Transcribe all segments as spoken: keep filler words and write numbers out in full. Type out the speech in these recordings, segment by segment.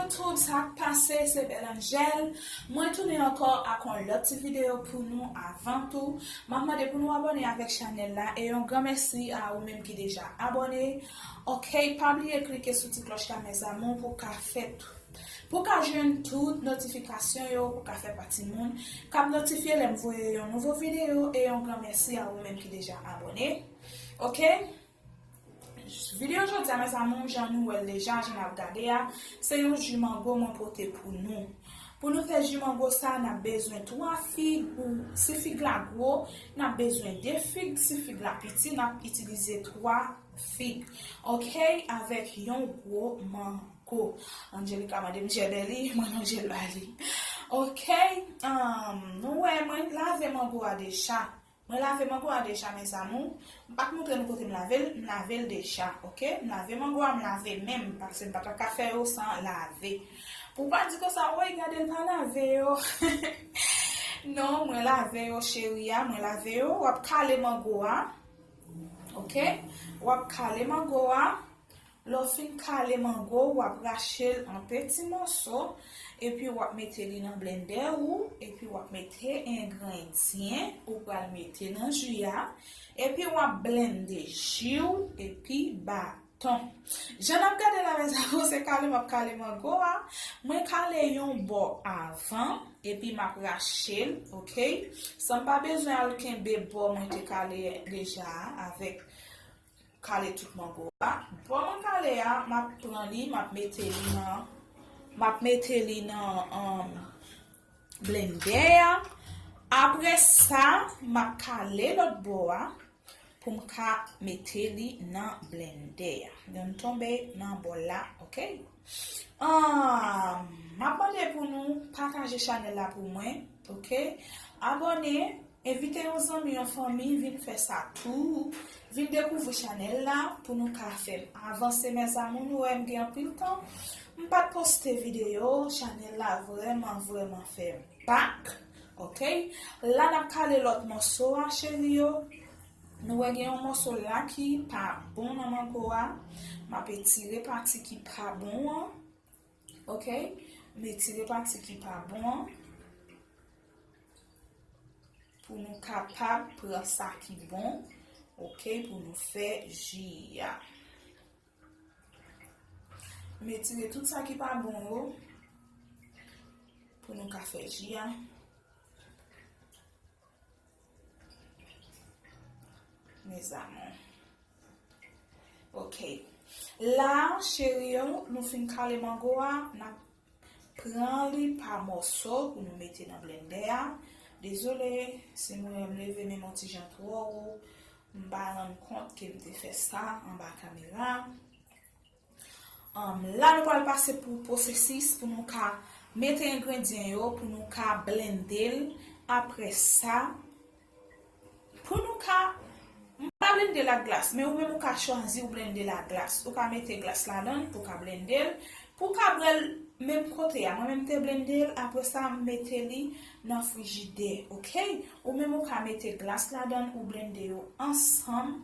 YouTube, sa k pase, se Belle Angèle. Mwen tounen ankò ak yon lòt ti videyo pou nou. Avan tou, m ap mande pou nou abòne avèk chanèl la, e yon gran mèsi a ou menm ki deja abòne. Ok, pa bliye klike sou ti klòch la, mes amours, pou ka fè tout, pou ka jwenn tout notifikasyon yo, pou ka fè pati moun k ap notifye lè m voye yon nouvo videyo, e yon gran mèsi a ou menm ki deja abòne. Ok? Videyo jodi a, mes amours, jan nou wè l deja, jan n ap gade a, se yon ji mango mwen pote pou nou. Pou nou fè ji mango sa, n ap bezwen twa fig, ou si fig la gwo, n ap bezwen de fig, si fig la piti, n ap itilize twa fig. Ok, avèk yon gwo mango. Angelica mande m jèlè li, mwen non jèl ba li. Ok, um, nou wè, mwen lave mango a deja. Mwen lave mango a deja, mes amours. M pa t montre nou kote m lave l, m lave l deja, ok? M lave mango a, m lave men m, paske m pa t ka fè yo san lave. Pou w pa di konsa, woy, gade l pa lave yo. Non, mwen lave yo, cheri a, mwen lave yo. W ap kale mango a, ok? W ap kale mango a. Lè w fin kale mango, w ap rache l an peti mòso, epi w ap mete li nan blendè ou, epi w ap mete engredyan ou pral mete nan ji a, epi w ap blende ji w, epi baton. Jan n ap gade la, mes amours, se kale m ap kale mango a. Mwen kale yon bò avan, epi m ap rache l, ok? San m pa bezwen al kenbe bò mwen te kale deja a avèk kale tout mango a. Bò mwen kale a, m ap pran li, m ap mete li nan, m ap mete li nan, um, blendè a. Apre sa, m ap kale lòt bò a pou m ka mete li nan blendè a. Donk, tonbe nan bòl la, ok? Um, m ap mande pou nou pataje chanèl la pou mwen, ok? Abòne. Envite yon zanmi, yon fanmi, vin fè sa tou. Vin dekouvri chanèl la pou nou ka fè m avanse, mes amours. Nou wè m gen anpil tan m pa t poste videyo. Chanèl la vrèman, vrèman fè m back. Ok? La, n ap kale lòt mòso a, cheri yo. Nou wè gen yon mòso la ki pa bon nan mango a. M ap etire pati ki pa bon an. Ok? M etire pati ki pa bon an. Pou nou kapab pran sa ki bon, ok, pou nou fè ji a. M etire tout sa ki pa bon yo, pou nou ka fè ji a. Mes amours. Ok. La, cheri yo, nou fin kale mango a, n ap pran li pa mòso pou nou mete nan blendè a. Dezole, si mwen menm leve men m yon ti jan twò wo, m pa rann kont ke m te fè sa anba kamera. Um, la, nou pral pase pou pwosesis pou nou ka mete engredyan yo, pou nou ka blende l. Apre sa, pou nou ka, m pa blende l ak glas, men ou menm ou ka chwazi ou blende l ak glas. Ou ka mete glas ladan l pou w ka blende l. Pou w ka bwè l menm kote a, mwen menm te blende l, apre sa m mete li nan frijidè, ok? Ou menm ou ka mete glas ladan l, ou blende yo ansanm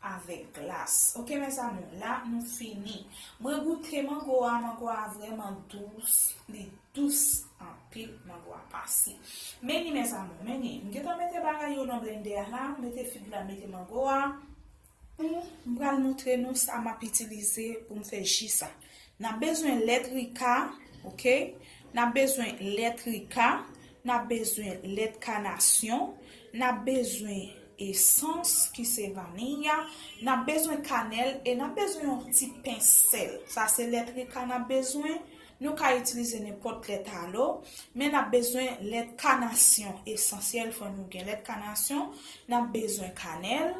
avèk glas. Ok, mes amours, la nou fini. Mwen goute mango a, mango a vrèman dous, li dous anpil, mango a pase. Men ni, mes amours, men ni. M gentan mete bagay yo nan blendè a la, mete fig la, mete mango a. M pral montre nou sa m ap itilize pou m fè ji sa. N ap bezwen lèt rika, ok? N ap bezwen lèt rika, n ap bezwen lèt kanasyon, n ap bezwen esans ki se vaniy, n ap bezwen kanèl e n ap bezwen yon ti pen sèl. Sa se lèt rika n ap bezwen. Nou ka itilize nenpòt lèt alo, men n ap bezwen lèt kanasyon esansyèl, fò nou gen lèt kanasyon, n ap bezwen kanèl,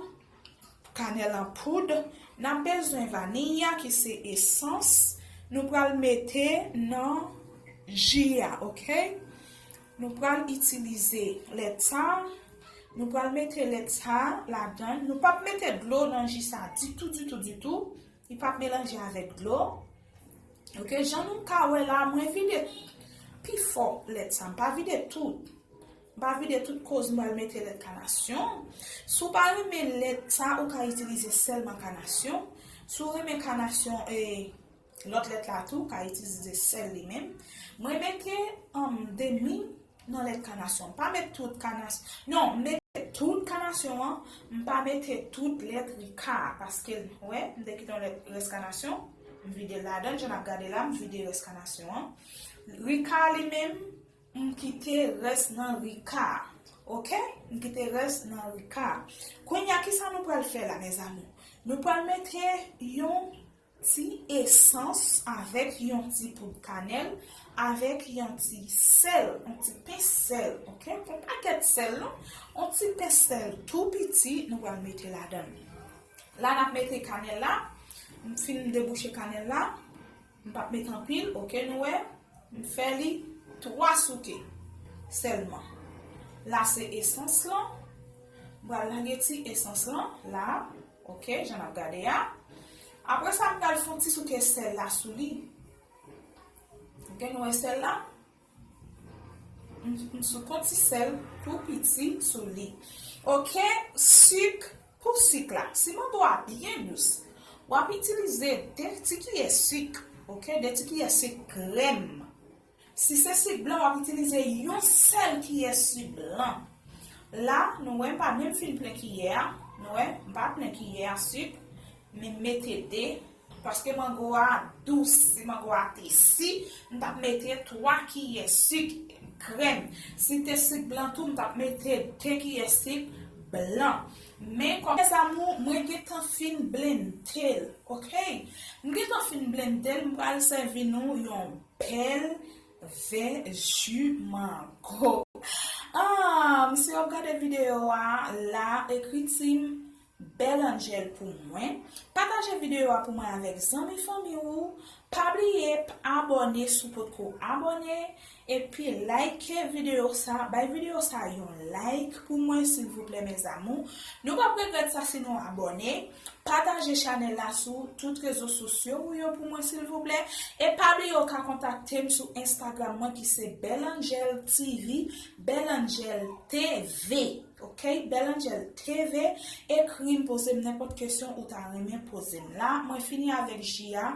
kanèl an poud, n ap bezwen vaniy ki se esans, nou pral mete nan ji a, ok? Nou pral itilize lèt sa, nou pral mete lèt sa ladan l. Nou p ap mete dlo nan ji sa ditou, ditou, ditou. Li p ap melanje avèk dlo. Ok, jan nou ka wè la, mwen vide pi fò lèt sa. M pa vide tout. M pa vide tout koz m pral mete lèt kanasyon. Si w pa renmen lèt sa, ou ka itilize sèlman kanasyon. Si w renmen kanasyon, e, lòt lèt la tou, ka itilize sèl li menm. Mwen mete um, demi nan lèt kanasyon. M pa met tout kanasyon. Non, m mete tout kanasyon an. M pa mete tout lèt rika a. Paske, wè, m te kite yon lèt rès kanasyon. M vide l ladan, jan n ap gade la, m vide rès kanasyon an. Rika a li menm, m kite rès nan rika a. Oke? M kite rès nan rika a. Kounye a, kisa nou pral fè la, mezanmi? Nou pral mete yon ti esans avèk yon ti poud kanèl, avèk yon ti sèl, yon ti pens sèl, oke? Yon pakèt sèl, non? Yon ti pens sèl tou piti, nou pral mete ladan l. La, n ap mete kanèl la. M fin debouche kanèl la. M p ap met anpil, oke, nou wè. M fè li twa souke sèlman. La, se esans lan. M pral lage ti esans lan, la. Oke, jan n ap gade a. Apre sa, m pral fè yon ti souke sèl la sou li. Oke, nou wè sèl la? M, m souke yon ti sèl tou piti sou li. Oke, sik, pou sik la. Si mango a byen dous, w ap itilize de ti kiyè sik. Oke, de ti kiyè sik krèm. Si se sik blan, w ap itilize yon sèl kiyè sik blan. La, nou wè, m pa menm fin plen kiyè a. Nou wè, m pa plen kiyè a sik, men m mete de. Paske mango a dous, si mango a te si, m t ap mete twa kiyè sik krèm. Si te sik blan tou, m t ap mete de kiyè sik blan. Men kòm, mezanmi, mwen gentan fin blende l, oke? M gentan fin blende l, m pral sèvi nou yon bèl vè ji mango. Ah, si w ap gade videyo a la, ekri Team Belle Angel pou mwen. Pataje videyo a pou mwen avèk zanmi fanmi ou. Pa bliye p-, abòne si w potko abòne. Epi like videyo sa, bay videyo sa yon like pou mwen silvouplè mes amours. Nou p ap regrèt sa si nou abòne. Pataje chanèl la sou tout rezo sosyo ou yo pou mwen silvouplè. E pa bliye w ka kontakte m sou Instagram mwen ki se Belle Angel T V, Belle Angel T V. Ok, Belle Angel T V, ekri m, poze m nenpòt kesyon ou ta renmen poze m la. Mwen fini avèk ji a.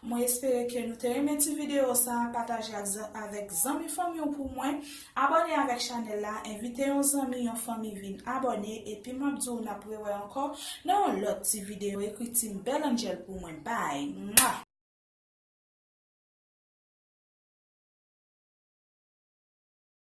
Mwen espere ke nou te renmen ti videyo sa. Pataje ak zan-, avèk zanmi fanmi w pou mwen. Abòne avèk chanèl la. Envite yon zanmi, yon fanmi vin abòne. Epi m ap di w n ap rewè ankò nan yon lòt ti videyo. Ekri Team Belle Angel pou mwen. Bye! Mwa!